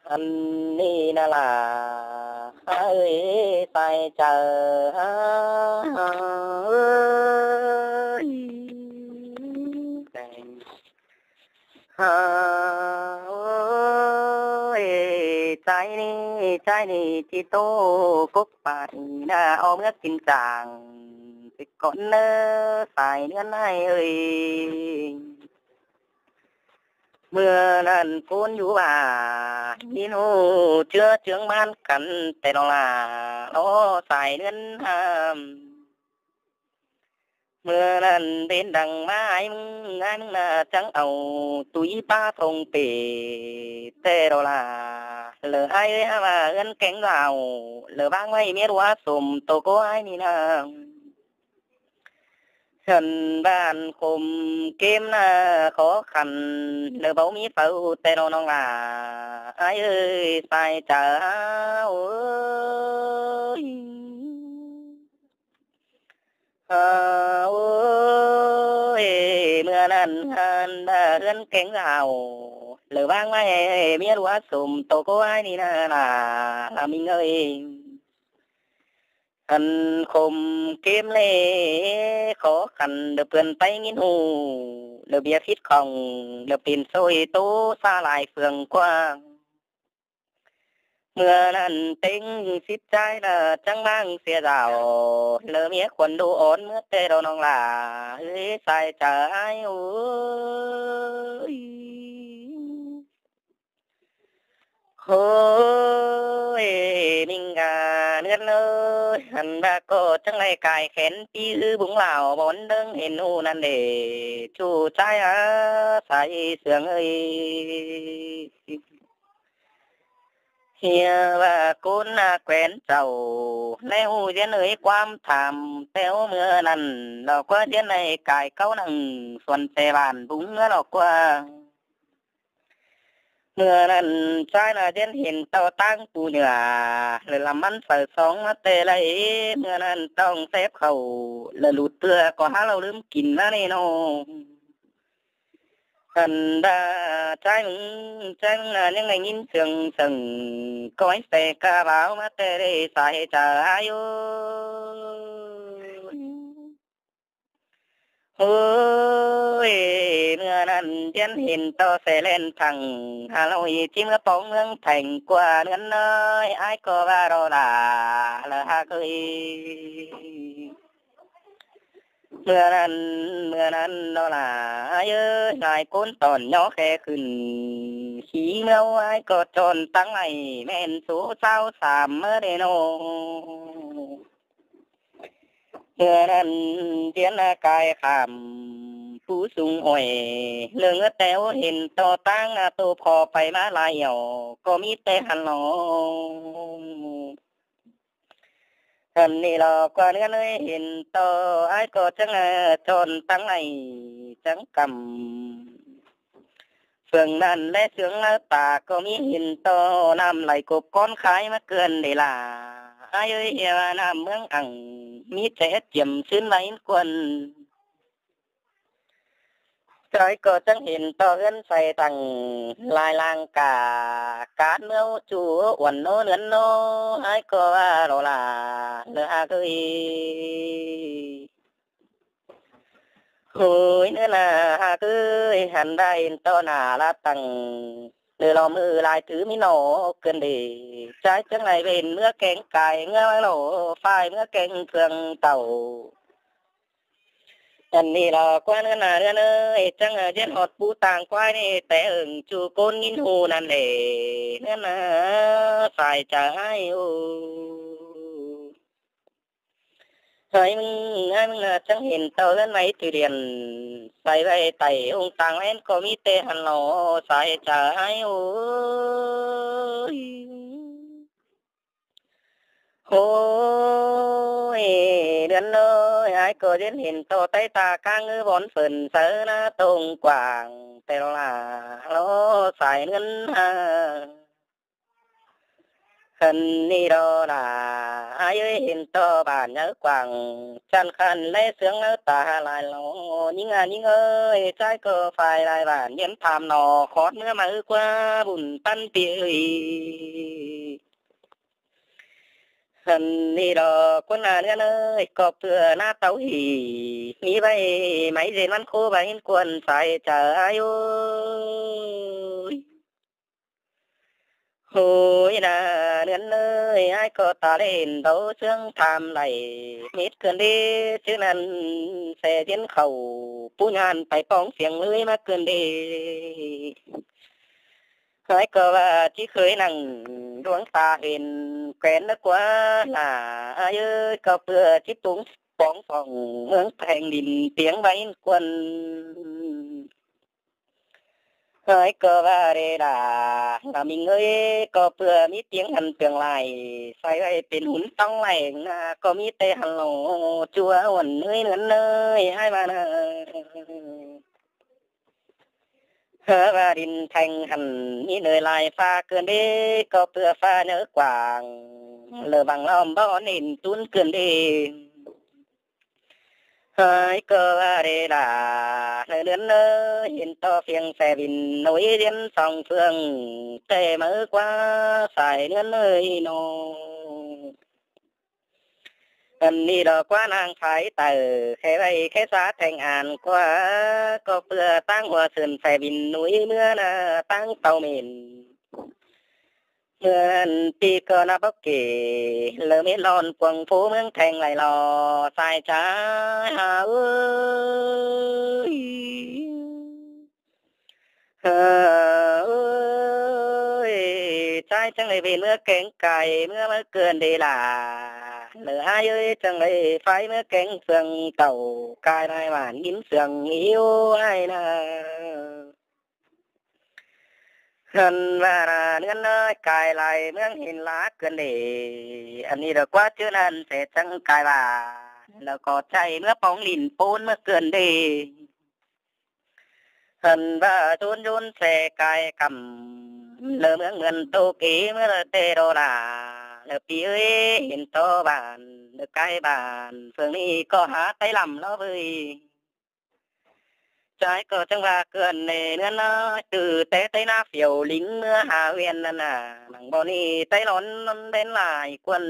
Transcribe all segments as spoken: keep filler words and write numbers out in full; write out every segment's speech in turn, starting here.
Ăn ꞌnị ꞌna ꞌlạ, ơi, sai chaư, ơi. Ơi, chai ꞌnị, chai ꞌnị, ꞌchí ꞌtố cốc pay ꞌna ók ꞌmứa kin chang, ꞌchí cón ꞌnớ sai ꞌnưn ải ơi. ꞌMưa ꞌnặn ꞌcốn dú ꞌva, ꞌnhính ꞌhụ ꞌchưa ꞌchướng ꞌmán căn ꞌtẹ ꞌlo ꞌlạ, ók sai ꞌnưn ꞌhăm. ꞌMưa ꞌnặn pên đăng ꞌmá ải ꞌmứng, ải ꞌmứng ꞌna chắng au tui pá thông pể ꞌtẹ ꞌlo ꞌlạ. Lỏ ải ơi, ꞌhá ꞌva ꞌhướn kéng dao lỏ ꞌváng ꞌvạy ꞌmía ꞌlúa sôm tô cô ải ꞌnị ꞌna. Hẳn bản khốm kêm ꞌna khó khăn, lỏ báu ꞌmí phaư ꞌtẹ ꞌlo ꞌnọng ꞌlạ, ải ơi, sai chaư ơi. Ơ, ôi, ꞌmưa ꞌnặn hẳn ꞌva ꞌhướn kéng dao lỏ ꞌváng ꞌvạy ꞌmía ꞌlúa sôm tô cô ải ꞌnị ꞌna ꞌlạ, ꞌlạ ꞌmính ơi. Hẳn khốm kêm ꞌlẹ khó khăn lỏ ꞌpươn pay ꞌnghín ꞌhụ, lỏ ꞌviạk phít khong, lỏ pên ꞌsội ꞌtố ꞌsa lai phường ꞌquá. ꞌMưa ꞌnặn ꞌtếng síp chái ꞌna chắng ꞌmáng sia dao, lỏ ꞌmía khuôn đu ón ꞌmứa ꞌtẹ ꞌlo ꞌnọng ꞌlạ, ơi, sai chaư ải ơi. Ôi, ꞌmính a ꞌnưn ơi, hẳn ꞌva ꞌcọ chắng ꞌlạy cai khén ꞌpi ꞌhứ búng lao bón ꞌlớng hên ꞌhụ ꞌnặn đê, ꞌchu chái a, sai sương ơi. ꞌHia ꞌva ꞌcốn ꞌna quén chảu, ꞌlé ꞌhụ ꞌdiến ơi ꞌquám tham, ꞌtẹ ꞌmưa ꞌnặn ꞌlo ꞌquá ꞌdiến ꞌlạy cai cáu nẳng suôn xe bản búng ꞌmứa ꞌlo ꞌquá. ꞌMưa ꞌnặn chái ꞌna ꞌdiến hên ꞌto ꞌtáng pu nhựa, lỏ ꞌlắm ꞌmắn saư song ꞌmá ꞌtẹ ꞌlạy, ꞌmưa ꞌnặn ꞌtong sép khảu, lỏ lụt ꞌtưa ꞌcọ hák ꞌlạu ꞌlứm kin ꞌmá ꞌnị ꞌnọ. Hẳn ꞌva chái ꞌmứng, chái ꞌmứng ꞌna ꞌnhắng đảy ꞌnghín sương sương, cói xe ca báo ꞌmá ꞌtẹ đê sai chaư ải ơi. Ôi, ꞌmưa ꞌnặn ꞌdiến hên ꞌto xe ꞌlen thẳng, ha ꞌlôi ꞌchí ꞌmứa póng ꞌmướng Theng ꞌquá ꞌnưn ơi, ải ꞌcọ ꞌva ꞌlo ꞌlạ, lỏ hák ơi. ꞌMưa ꞌnặn, ꞌmưa ꞌnặn ꞌlo ꞌlạ, ải ơi, lai ꞌcốn tỏn ꞌnhó khe khửn, khí ꞌmứa ải ꞌcọ chon tắng ải ꞌmen số sáu sảm ꞌmá đê ꞌnọ. ꞌMưa ꞌnặn ꞌdiến ꞌna cai khảm, pú sung ꞌhọi, ꞌlớng ꞌtẹ ꞌhụ hên ꞌto ꞌtáng ꞌna tô pho pay ꞌmá lai ẻo, ꞌcọ ꞌmí ꞌtẹ hăn lo. Hẳn ꞌnị ꞌlo ꞌquá ꞌnưn ơi, hên ꞌto ải ꞌcọ chắng, ơ, chon tắng ải chắng căm. Phường ꞌnặn ꞌlé sương ꞌlá ta ꞌcọ ꞌmí hên ꞌto ꞌnặm lay cộp cón khai ꞌmá ꞌcươn đê ꞌlạ. Ải ơi, ꞌhia ꞌva ꞌnặm ꞌmướng ẳng ꞌmí ché chiêm ꞌsướng lai ꞌquơn. Chói ꞌcọ chắng hên ꞌto ꞌhướn say tẳng lai lang cả cán ꞌmứa ꞌchu uôn ꞌnớ ꞌnưn ꞌnớ, ải ꞌcọ ꞌva ꞌlo ꞌlạ, lỏ hák ơi. Ôi, ꞌnưn ꞌna hák ơi, hẳn ꞌva hên ꞌto ꞌna ꞌlạ tẳng, lỏ ꞌlo ꞌmự lai thứ ꞌmí ꞌnọ ꞌcươn đê, chái chắng lai ꞌvến ꞌmứa kéng cai ꞌngứa ꞌva ꞌlo, phải ꞌmứa kéng phường tảu. Hẳn ꞌnị ꞌlo ꞌquá ꞌnưn ꞌna ꞌnưn ơi, chắng, ơ, ꞌdiến ꞌhọt pú tang ꞌquái ꞌnị ꞌtẹ ưng ꞌchu ꞌcốn ꞌnghín ꞌhụ ꞌnặn đê, ꞌnưn ꞌna sai chaư ải ơi. Ải ꞌmứng, ải ꞌmứng ꞌna chắng hên ꞌto ꞌhướn ꞌmạy thư điên, say ꞌvạy tảy ung tang ꞌvén ꞌcọ ꞌmí ꞌtẹ hăn lo, sai chaư ải ơi. Ôi, ꞌnưn ơi, ải ꞌcọ ꞌdiến hên ꞌto ꞌtái ta cá ngứ bón phơn saư ꞌna tông quảng ꞌtẹ ꞌlo ꞌlạ, ꞌlo sai ꞌnưn ha. Hăn ꞌnị lo lả, ải ơi, hên ꞌto bản nháư quảng, chăn khăn lé sướng nháư ta lai lo. ꞌNhính a ꞌnhính ơi, ꞌchái ꞌcọ phải lai bản miến tham no, khót ꞌmứa máư ꞌquá bun ꞌpắn ꞌpi ơi. Hăn ꞌnị lo ꞌcốn a ꞌnưn ơi, ꞌcọ ꞌpưa ꞌná táo hỉ, ꞌmí ꞌvạy máy dên ꞌmắn khố ꞌvạy ꞌhiến ꞌcuôn sai chaư ải ơi. Hối na ꞌnưn ơi, ải ꞌcọ ta ꞌlến đaư sướng tham đảy, mết ꞌcươn đê, ꞌchư ꞌnặn ꞌsẹ ꞌdiến khảu, pú nhăn pay póng phiêng ꞌlới ꞌmá ꞌcươn đê. Ải ꞌcọ ꞌva ꞌchí khới nẳng đuống ta hên quen ꞌnớ ꞌquá lả, ải ơi, ꞌcọ ꞌpưa ꞌchí túng póng phỏng ꞌmướng Theng Đin piếng ꞌvạy ꞌhiến ꞌcuôn. Ải ꞌcọ ꞌva đê lả, lả ꞌmính ơi, ꞌcọ ꞌpưa ꞌmí piếng hăn piếng lai, sai ꞌvạy pên hún tóng lai ꞌna, ꞌcọ ꞌmí té hăn lo, ꞌchua uôn ơi ꞌnưn ơi, ải ꞌva na. Hơ ꞌva đin Theng hăn ꞌmí ꞌnọi lai pha ꞌcươn đê, ꞌcọ ꞌpưa pha nháư quảng, lỏ văng ꞌlóm báu ꞌnến tún ꞌcươn đê. Ải ꞌcọ ꞌva đê lả, ꞌnọi ꞌnưn ơi, hên ꞌto phiêng ꞌsẹ vin ꞌnọi ꞌdiến song phương, té máư ꞌquá sai ꞌnưn ơi no. Hăn ꞌnị lo ꞌquá ꞌnáng phái taư, khe ꞌvạy khe sa Theng An ꞌquá, ꞌcọ ꞌpưa ꞌtáng hua sươn ꞌsẹ vin ꞌnọi ꞌmứa ꞌna ꞌtáng tau mên. ꞌMưa ꞌnặn ꞌpi ꞌcọ ꞌna bốc kể, lỏ mết lon cuông phú ꞌmướng Theng lai lo, sai chaư ải ơi. Hơ ơi, ꞌchái chắng đảy pên ꞌmứa kéng cai ꞌmứa ꞌmá ꞌcươn đê lả, lỏ ải ơi, chắng đảy phải ꞌmứa kéng sương tảu cai lai bản ꞌnhính sương ꞌiu ải na. Hăn ꞌva na ꞌnưn ơi, cai lai ꞌmướng hên lá ꞌcươn đê, ăn ꞌnị lo ꞌquá ꞌchư ꞌnặn ꞌsẹ chắng cai bản, lỏ ꞌcọ ꞌchạy ꞌmứa póng đin ꞌpốn ꞌmá ꞌcươn đê. Hăn ꞌva ꞌdốn ꞌdốn ꞌsẹ cai căm, lỏ ꞌmướng ꞌmươn tô ký ꞌmứa lỏ té lo lả, lỏ ꞌpi ơi, hên ꞌto bản, lỏ cai bản, phường ꞌnị ꞌcọ hả té lăm lo ꞌvới. Ải ꞌcọ chắng ꞌva ꞌcươn đê ꞌnưn ơi, từ té té ꞌná phiêu lính ꞌmứa hả huyện ꞌnặn na, nẳng báu ꞌnị té lón ꞌnặn đến lai ꞌcuôn.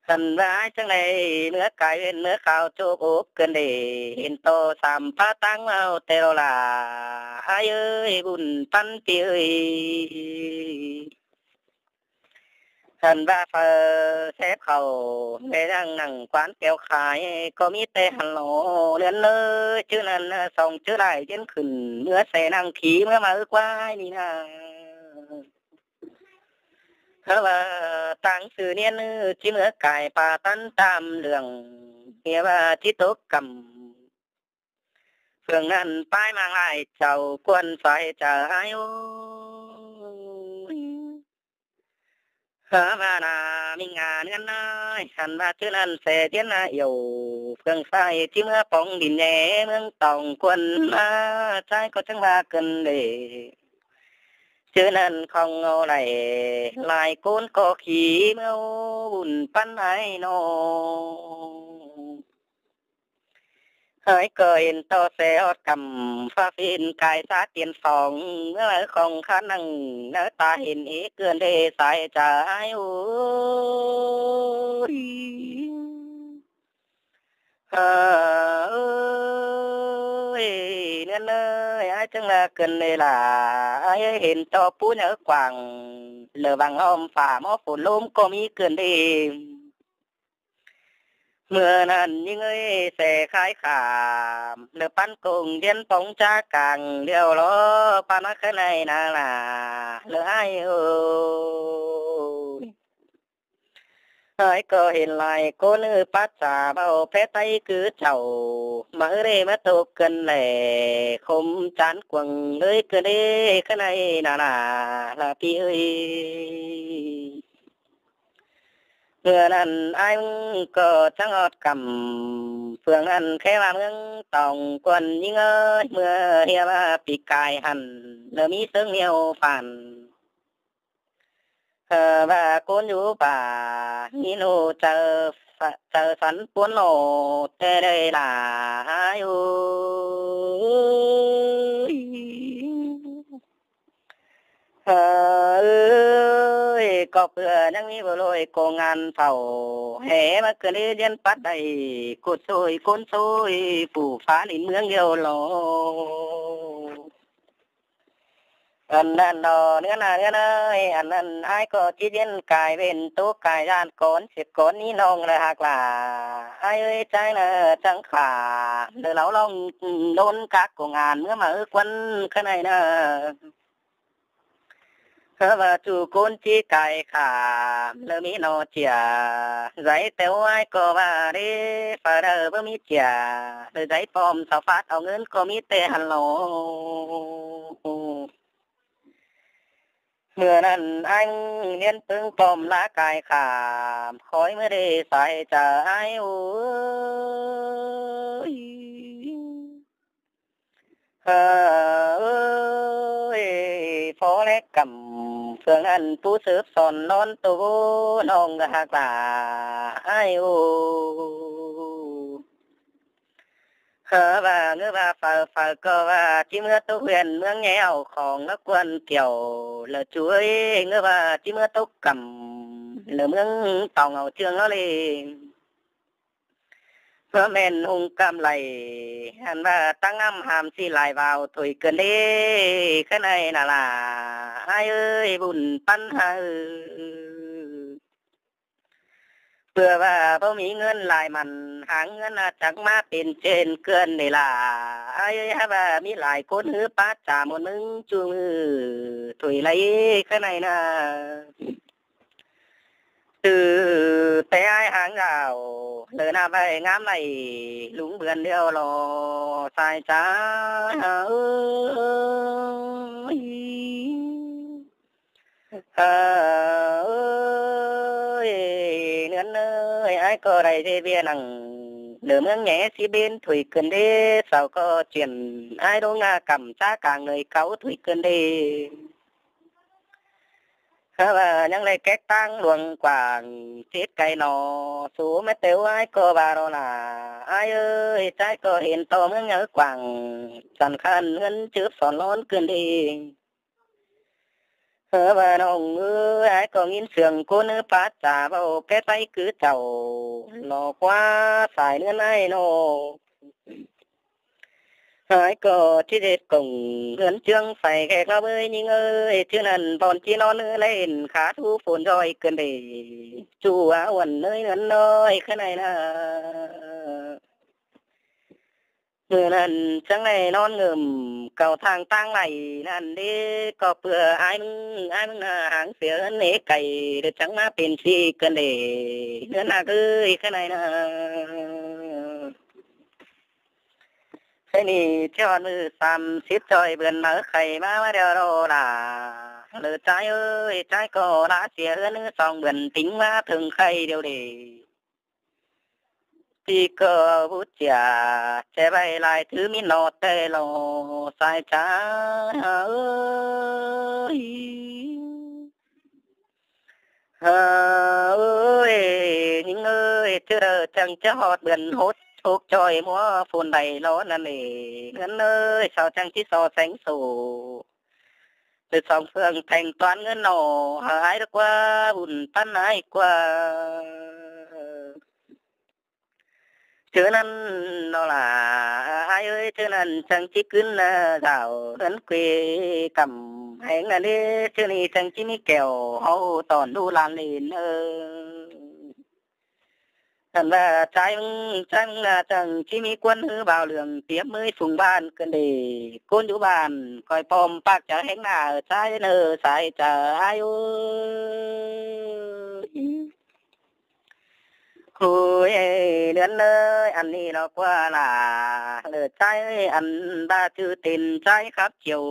Hăn ꞌva ải chắng đảy ꞌmứa cai huyện ꞌmứa khảu chốp ốp ꞌcươn đê, hên ꞌto sam pá ꞌtáng ꞌvạu té lo lả, ải ơi, bun ꞌpắn ꞌpi ơi. Hăn ꞌva phaư sép khảu, ꞌlé đang nẳng quán kéo khai, ꞌcọ ꞌmí té hăn lo, ꞌnưn ơi, ꞌchư ꞌnặn song ꞌchư lai ꞌdiến khửn, ꞌmứa ꞌsẹ nẳng khí ꞌmứa máư ꞌquá ꞌnị na. Hơ ꞌva ꞌtáng sư ꞌniến ꞌchí ꞌmứa cai pa tắn tam lương, ꞌnị ꞌva ꞌchí tốc căm. Phường ꞌnặn pái ꞌmáng lai chảu ꞌcuôn sai chaư ải ơi. Hơ ꞌva na ꞌmính a ꞌnưn ơi, hăn ꞌva ꞌchư ꞌnặn ꞌsẹ ꞌdiến na iêu, phường sai ꞌchí ꞌmứa póng đin ꞌnhé ꞌmướng tỏng ꞌcuôn ꞌmá, ꞌchái ꞌcọ chắng ꞌva ꞌcươn đê. ꞌChư ꞌnặn khong ꞌngáu đảy, lai ꞌcốn ꞌcọ khí ꞌmứa bun ꞌpắn ải no. Ải ꞌcọ hên ꞌto ꞌsẹ ꞌhọt căm, pha phiên cai xã tiên phong, ꞌmứa khong khả năng, ꞌnớ ta hên ế ꞌcươn đê sai chaư ải ơi. Hơ ơi, ꞌnưn ơi, ải chắng ꞌva ꞌcươn đê lả, ải ơi, hên ꞌto pú nháư quảng, lỏ văng ꞌlóm phả ꞌmó phôn ꞌlốm ꞌcọ ꞌmí ꞌcươn đê. ꞌMưa ꞌnặn ꞌnhính ơi ꞌsẹ khai khảm, lỏ ꞌpắn công viên bóng đá cảng điêu lo, ꞌpắn ꞌmá khá ꞌnị ꞌna lả, lỏ ải ơi. Ải ꞌcọ hên lai ꞌcốn ư pát sa báu pé ꞌTáy cứ chảu, ꞌmá ư đê ꞌmá tô ꞌcươn lẻ, khôm chán cuông ơi ꞌcươn đê khá ꞌnị ꞌna lả, lả ꞌpi ơi. ꞌMưa ꞌnặn ải ꞌcọ chắng ꞌhọt căm, phường ꞌnặn khék ꞌva ꞌmướng tỏng ꞌcuôn ꞌnhính ơi, ꞌmưa ꞌhiạk ꞌva ꞌpi cai hẳn, lỏ ꞌmí ꞌsướng ꞌnéo phản. Hơ, ꞌva ꞌcốn dú pả ꞌmí ꞌnụ chaư pha-, chaư phắn ꞌpuốn ꞌnộ ꞌtẹ đảy lả ái ơi. Hơ, ơi, ꞌcọ ꞌpưa ꞌnhắng ꞌmí bộ ꞌlội công an phảu hé ꞌmá ꞌcứn đi ꞌdiến pắt đảy cột sôi ꞌcốn sôi phủ phá lìn ꞌmướng điêu lo. Ăn ꞌnặn lo ꞌnứa ꞌna ꞌnứa ꞌnới, ăn ꞌnặn ái ꞌcọ ꞌchí ꞌdiến cai ꞌvến tố cai ꞌdan cón siết cón ꞌnị ꞌnọng ꞌlạ ꞌhặc lả. Ái ơi, ꞌchái ꞌna chắng khả lỏ ꞌlống ꞌlốn các công an ꞌmứa ꞌmá ꞌhứ ꞌquắn ꞌkhạy ꞌnị ꞌna. Hơ, ꞌva ꞌchu ꞌcốn ꞌchí cai khả lỏ ꞌmí ꞌnọ chia, ꞌdệt ꞌtẹ ái ꞌcọ ꞌva đi, pha đaư báu ꞌmí chia, lỏ ꞌdệt pom sau phát au ꞌngớn ꞌcọ ꞌmí ꞌtẹ hăn lo. ꞌMưa ꞌnặn ái ꞌnhắng ꞌdiến ꞌpứng pom lá cai khả, khói ꞌmưa đi sai chaư ái ơi. Hơ, ơi, phó lé căm, ꞌpưa ꞌnặn pú sớp son ꞌlón tô ꞌnọng ꞌhặc lả ái ơi. Hơ, ꞌva ꞌngứ ꞌva phaư phaư ꞌcọ ꞌva ꞌchí ꞌmứa tốc huyện ꞌmướng nhéo khong lỏ ꞌquan kiẻo lỏ ꞌchu ơi, ꞌngứ ꞌva ꞌchí ꞌmứa tốc căm lỏ ꞌmướng tỏng au ꞌchương lo ꞌlế. Hơ, ꞌmen ꞌhung căm lay, ăn ꞌva ꞌtáng ꞌnặm ham ꞌchí lai vào thôi ꞌcứn đi, ꞌkhạy ꞌnị ꞌna lả ái ơi, bun ꞌpắn hả. ꞌPưa ꞌva báu ꞌmí ꞌngớn lai mẳn, háng ꞌngớn ꞌna chắng ꞌmá pên ꞌchện ꞌcươn đi lả ái ơi. Hả, ꞌva ꞌmí lai ꞌcốn ꞌhứ pá cha ꞌmuôn ꞌmứng ꞌchu ꞌmự thôi lai ꞌkhạy ꞌnị ꞌna. Từ ꞌtẹ ái háng dảo lỏ ꞌna ꞌvạy ngắm lai lung bươn điêu lo sai chaư ơi. Hơ, ơi, ꞌnưn ơi, ái ꞌcọ đảy ꞌdệt ꞌviạk ꞌnặn lỏ ꞌmướng nhe ꞌsị ꞌvến thôi ꞌcứn đi, sau ꞌcọ chuyên ái ꞌlống ꞌna căm chá cang ꞌnọi cáu thôi ꞌcứn đi. Hả, ꞌva ꞌnhắng đảy kék ꞌtáng luông quảng chết cay ꞌnọ, sú ꞌmá ꞌtẹo ái ꞌcọ ꞌva lo lả ái ơi, ꞌchái ꞌcọ hên ꞌto ꞌmướng nháư quảng, chăn khăn ꞌngớn chớp son ꞌlón ꞌcứn đi. Hơ, ꞌva ꞌnọng ơi, ái ꞌcọ ꞌnghín sương ꞌcốn ꞌhứ pá cha ꞌvạu ké ꞌtáy cứ chảu lo ꞌquá sai ꞌnưn ái ꞌnọ. Ái ꞌcọ ꞌchí ꞌdệt công ꞌhướn ꞌchương phay khék lo ꞌmới ꞌnhính ơi, ꞌchư ꞌnặn ꞌvọn ꞌchí ꞌnón ꞌnớ ꞌlến khá thú phôn ꞌdoi ꞌcứn đi. ꞌChu ꞌa uôn ꞌnới ꞌnưn ꞌnọi ꞌkhạy ꞌnị ꞌna. ꞌMưa ꞌnặn chắng đảy ꞌnón ngơm cau thang ꞌtáng lai ꞌnặn đi, ꞌcọ ꞌpưa ái ꞌmứng, ái ꞌmứng ꞌna háng sia ꞌhướn ꞌnị cay, đảy chắng ꞌmá pên ꞌsị ꞌcứn đi. ꞌNưn ꞌna ơi, ꞌkhạy ꞌnị ꞌna. ꞌKhạy ꞌnị ꞌchí ꞌhọn ꞌmự sam síp ꞌchoi bươn máư khay ꞌmá ꞌmá điêu lo lả. Lỏ ꞌchái ơi, ꞌchái ꞌcọ lả sia ꞌhướn song bươn tính ꞌmá ꞌtếng khay điêu đi. ꞌTị ꞌcọ bút chia, ꞌchí ꞌvạy lai thứ ꞌmí ꞌnọ ꞌtẹ lo sai chaư ơi. Hơ, ơi, ꞌnhính ơi, ꞌchư đaư chắng ꞌchí ꞌhọt bươn hốt hốc ꞌchoi ꞌmứa phôn đảy lo ꞌnặn ê. ꞌNgớn ơi, sau chắng ꞌchí so seng sổ. Lỏ song phương thanh toán ꞌngớn ꞌnọ, hả, ái ꞌlạ ꞌquá, bun ꞌpắn ái ꞌquá. ꞌChớ ꞌnặn lo lả ái ơi, ꞌchớ ꞌnặn chắng ꞌchí ꞌcứn ꞌna dảo ꞌhướn quê căm heng ꞌna đế, ꞌchớ ꞌnị chắng ꞌchí ꞌmí kẻo ꞌháu tỏn ꞌlụk ꞌlan ꞌlến ơ. Hẳn ꞌva ꞌchái ꞌmứng, ꞌchái ꞌmứng ꞌna chắng ꞌchí ꞌmí ꞌquán ꞌhứ bao lương tiêm ꞌmới phung ꞌvan ꞌcứn đi. ꞌCốn dú ꞌvan ꞌcoi pom pác chaư heng ꞌna ơ ꞌchái ꞌnớ sai chaư ái ơi. Ôi, ꞌnưn ơi, ăn ꞌnị lo ꞌquá lả, lỏ ꞌchái ơi, ăn ꞌva ꞌchư tên ꞌchái khắp chiều,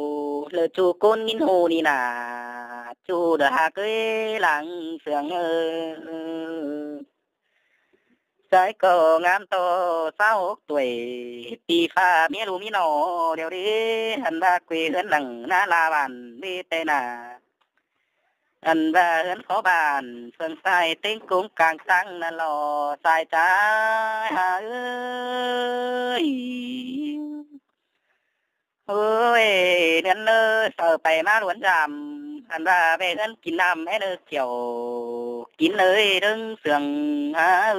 lỏ ꞌchu ꞌcốn ꞌnghín ꞌhụ ꞌnị nả, ꞌchu đa ꞌhặc ơi lăng sương ơ. ꞌChái ꞌcọ ngắm ꞌto sáu hốc tuổi, ꞌpi pha ꞌmía ꞌlụk ꞌmí ꞌnọ điêu đi, ăn ꞌva quê ꞌhướn nẳng ꞌná ꞌla bản ꞌmí ꞌtẹ nả. Ăn ꞌva ꞌhướn khó bản, phường sai ꞌtếng cúng cang tăng ꞌnặn lo, sai sai hả ơi. Ôi, ꞌhướn ơi, sau pay ꞌmá ꞌluốn dăm, ăn ꞌva ꞌvẹ ꞌhướn kin ꞌnặm é ꞌnớ, kiẻo kin ơi, ꞌlớng sương hả ơi.